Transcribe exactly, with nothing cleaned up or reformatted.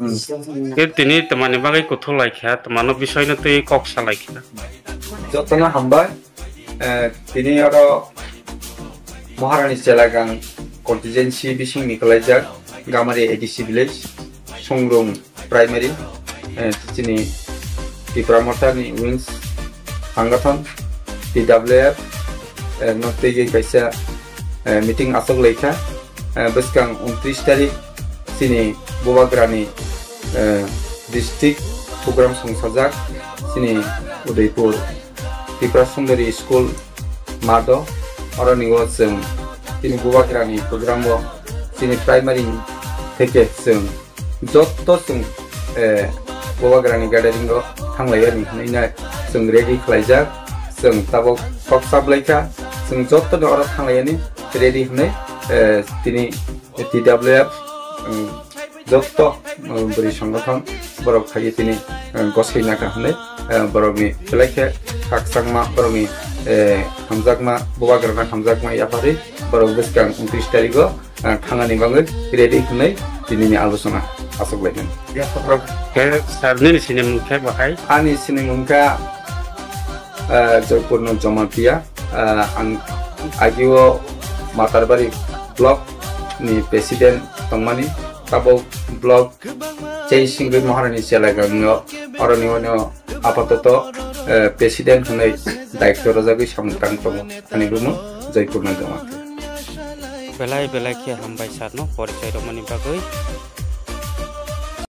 Ke tini tamani bagwi kuthuk lai kha, tamano bisoi no twi kok sa lai kha. Jotono hambai. Eh, tini oro Maharani Chelagang constituency bisingni kwlaijak Gamari A D C village, Songrung Primary, eh, chini Tipra Motha ni wings sangathon T W F, eh, no twi kaisa, eh, meeting aswk lai kha. Eh, bwskang untris tarik chini Bubagrani, eh, district program sungsajak chini Udaipur Tripura Sundari School mato, oro ni o chwng chini Bubagrani program o chini primary theke chwng jotto chwng, eh, Bubagrani gathering o thanglai ani hinwi na chwng ready khlaijak, chwng tabok kok sablai kha, chwng jotto ni oro thanglai ani ready hinwi, eh, tini T W F, um, jotto, um, bwrwi songothon borok phaiwi tini, um, gosoi naka hinwi, um, borokni belai khe khakchangma, borokni, eh, hamjakma, Bubagrana hamjakma yapharwi borok bwskang untris tarigo, uh, thangani bagwi ready hinwi tinini alochona aswk lai mano. Khe sir, nini sinimung khe bahai? Ani sinimung kha, uh, Joypurno Jamatia. Ah, ang agio Matarbari block ni president tongmani, tabok block chei singwi Maharani Chelagang no, oroni ono apatoto, eh, president hwnwi daityo rwjagwi samung tang tongo. Ani bumo Joypurno Jamatia. Belai belai khe hambai sir no porichai rwmani bagwi.